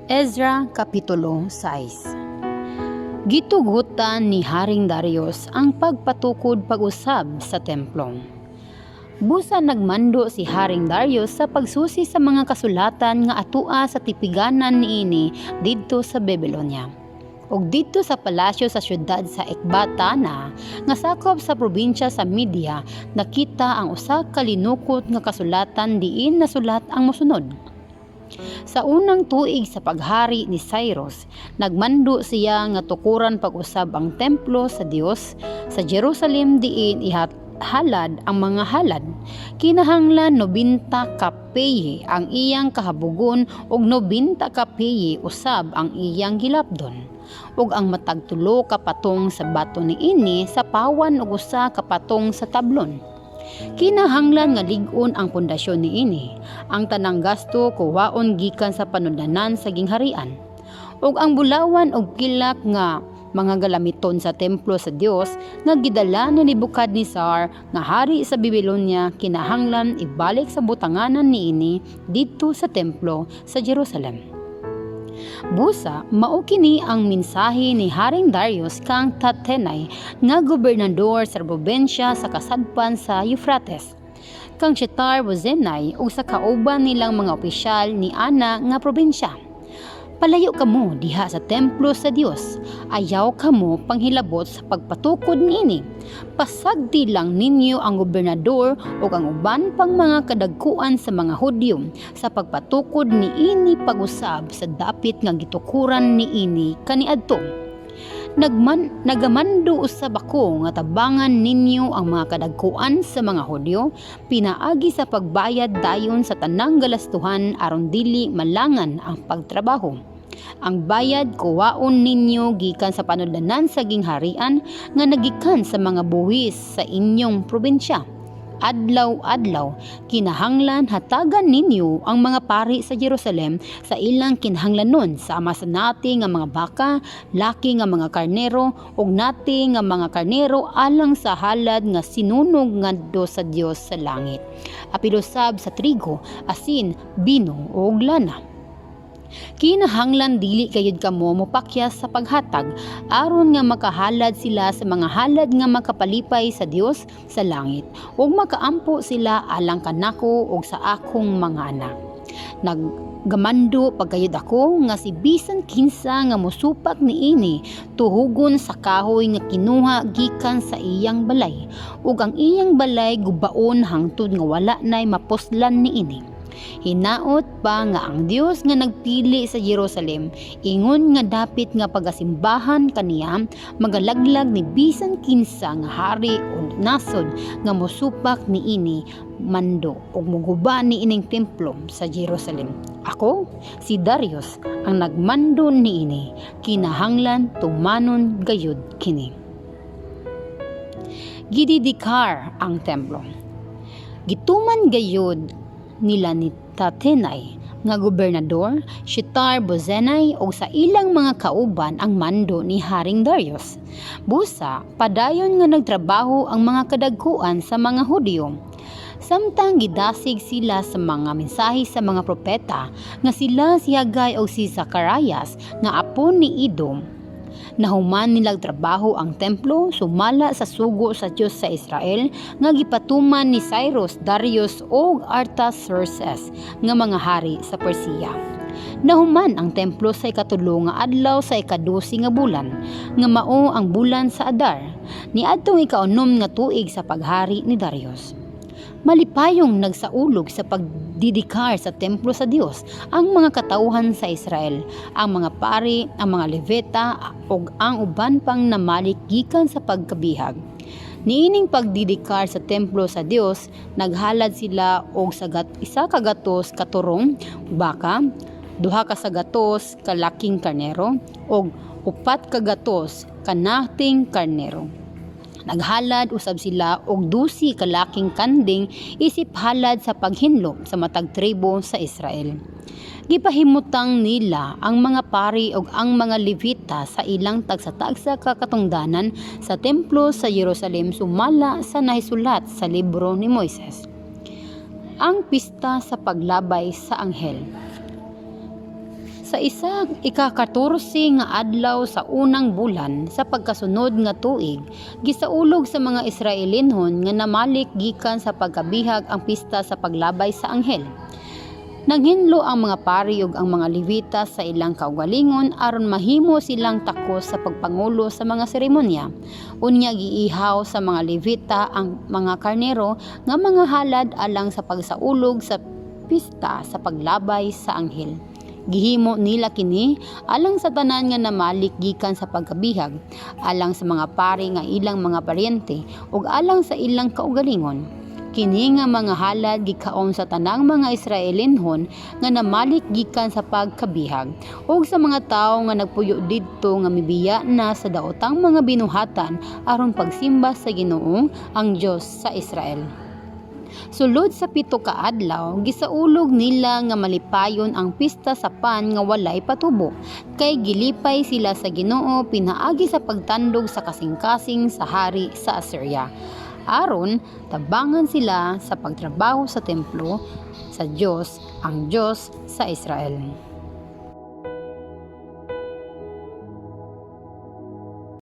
Ezra Kapitulo 6. Gitugutan ni Haring Darius ang pagpatukod pag-usab sa templo. Busa nagmando si Haring Darius sa pagsusi sa mga kasulatan nga atua sa tipiganan niini didto sa Babylonia ug didto sa palasyo sa syudad sa Ekbatana nga sakop sa probinsya sa Media, nakita ang usa ka linukot nga kasulatan diin nasulat ang mosunod. Sa unang tuig sa paghari ni Cyrus, nagmando siya nga tukuran pag-usab ang templo sa Dios sa Jerusalem diin ihalad ang mga halad. Kinahanglan 90 ka peye ang iyang kahabogon ug 90 ka peye usab ang iyang gilapdon, ug ang matag tulo ka patong sa bato niini sapawan og usa ka patong sa tablon. Kinahanglan nga lig-on ang pundasyon niini. Ang tanang gasto kuwaon gikan sa panudlanan sa gingharian. Ug ang bulawan ug pilak nga mga galamiton sa templo sa Dios nga gidala ni Nebuchadnezzar nga hari sa Babylonia kinahanglan ibalik sa butanganan niini didto sa templo sa Jerusalem. Busa, mao kini ang mensahe ni Haring Darius kang Tatenay nga gobernador sa probinsya sa kasadpan sa Euphrates, kang Shetar Bozenay ug sa kauban nilang mga opisyal ni ana nga probinsya. Palayo kamo diha sa templo sa Dios. Ayaw kamo panghilabot sa pagpatukod niini. Pasagdi lang ninyo ang gobernador ug ang uban pang mga kadagkuan sa mga Hudyo sa pagpatukod niini pag-usab sa dapit nga gitukuran niini kaniadto. Nagamando usab ako nga tabangan ninyo ang mga kadagkuan sa mga Hudyo pinaagi sa pagbayad dayon sa tanang galastuhan aron dili malangan ang pagtrabaho. Ang bayad kuwaon ninyo gikan sa panudlanan sa gingharian nga nagikan sa mga buwis sa inyong probinsya. Adlaw-adlaw kinahanglan hatagan ninyo ang mga pari sa Jerusalem sa ilang kinahanglanon sama sa nati nga mga baka, laki nga mga karnero ug nati nga mga karnero alang sa halad nga sinunog ngadto sa Dios sa langit. Apil usab sa trigo, asin, bino ug lana. Kinahanglan dili gayud kamo mopakyas sa paghatag aron nga makahalad sila sa mga halad nga makapalipay sa Dios sa langit ug makaampo sila alang kanako ug sa akong mga anak. Naggamando pagayod ako nga si bisan kinsa nga mosupak niini tuhugon sa kahoy nga kinuha gikan sa iyang balay ug ang iyang balay gubaon hangtod nga wala nay mapuslan niini. Hinaot pa nga ang Dios nga nagpili sa Jerusalem ingon nga dapit nga pagasimbahan kaniya magalaglag ni bisan kinsa nga hari o nasod nga mosupak niini mando ug moguba niining templo sa Jerusalem. Ako, si Darius, ang nagmando niini. Kinahanglan tumanon gayud kini. Gididikar ang templo. Gituman gayud nila ni Tatenay nga gobernador, Shetar Bozenay ug sa ilang mga kauban ang mando ni Haring Darius. Busa, padayon nga nagtrabaho ang mga kadagkuan sa mga Hudyo. Samtang gidasig sila sa mga mensahe sa mga propeta nga sila si Haggai ug si Zacarias nga apo ni Iddo. Nahuman nilag trabaho ang templo sumala sa sugo sa Dios sa Israel nga gipatuman ni Cyrus, Darius ug Artaxerxes nga mga hari sa Persia. Nahuman ang templo sa 3 nga adlaw sa 12 nga bulan, nga mao ang bulan sa Adar, niadtong 6 nga tuig sa paghari ni Darius. Malipayong nagsaulog sa pagdidikar sa templo sa Dios ang mga katawhan sa Israel, ang mga pari, ang mga Levita ug ang uban pang namalik gikan sa pagkabihag. Niining pagdidikar sa templo sa Dios, naghalad sila og sagat 100 ka turong baka, 200 ka laking karnero ug 400 ka nating karnero. Naghalad usab sila og 12 ka laking kanding isip halad sa paghinlo sa matag tribo sa Israel. Gipahimutang nila ang mga pari ug ang mga Levita sa ilang tagsa-tagsa ka katungdanan sa templo sa Jerusalem sumala sa nahisulat sa libro ni Moises. Ang pista sa paglabay sa anghel. Sa isa ika-14 nga adlaw sa unang bulan sa pagkasunod nga tuig, gisaulog sa mga Israelinhon nga namalik gikan sa pagkabihag ang pista sa paglabay sa anghel. Nanghinlo ang mga pari ug ang mga Levita sa ilang kaugalingon aron mahimo silang takos sa pagpangulo sa mga seremonya. Unya giihaw sa mga Levita ang mga karnero nga mga halad alang sa pagsaulog sa pista sa paglabay sa anghel. Gihimo nila kini alang sa tanan nga namalik gikan sa pagkabihag, alang sa mga pari nga ilang mga paryente ug alang sa ilang kaugalingon. Kini nga mga halad gikaon sa tanang mga Israelinhon nga namalik gikan sa pagkabihag ug sa mga tawo nga nagpuyo didto nga mibiya na sa daotang mga binuhatan aron pagsimba sa Ginoo, ang Dios sa Israel. Sulod sa 7 ka adlaw, gisaulog nila nga malipayon ang pista sa pan nga walay patubo, kay gilipay sila sa Ginoo pinaagi sa pagtandog sa kasing-kasing sa hari sa Assyria, aron tabangan sila sa pagtrabaho sa templo sa Dios, ang Dios sa Israel.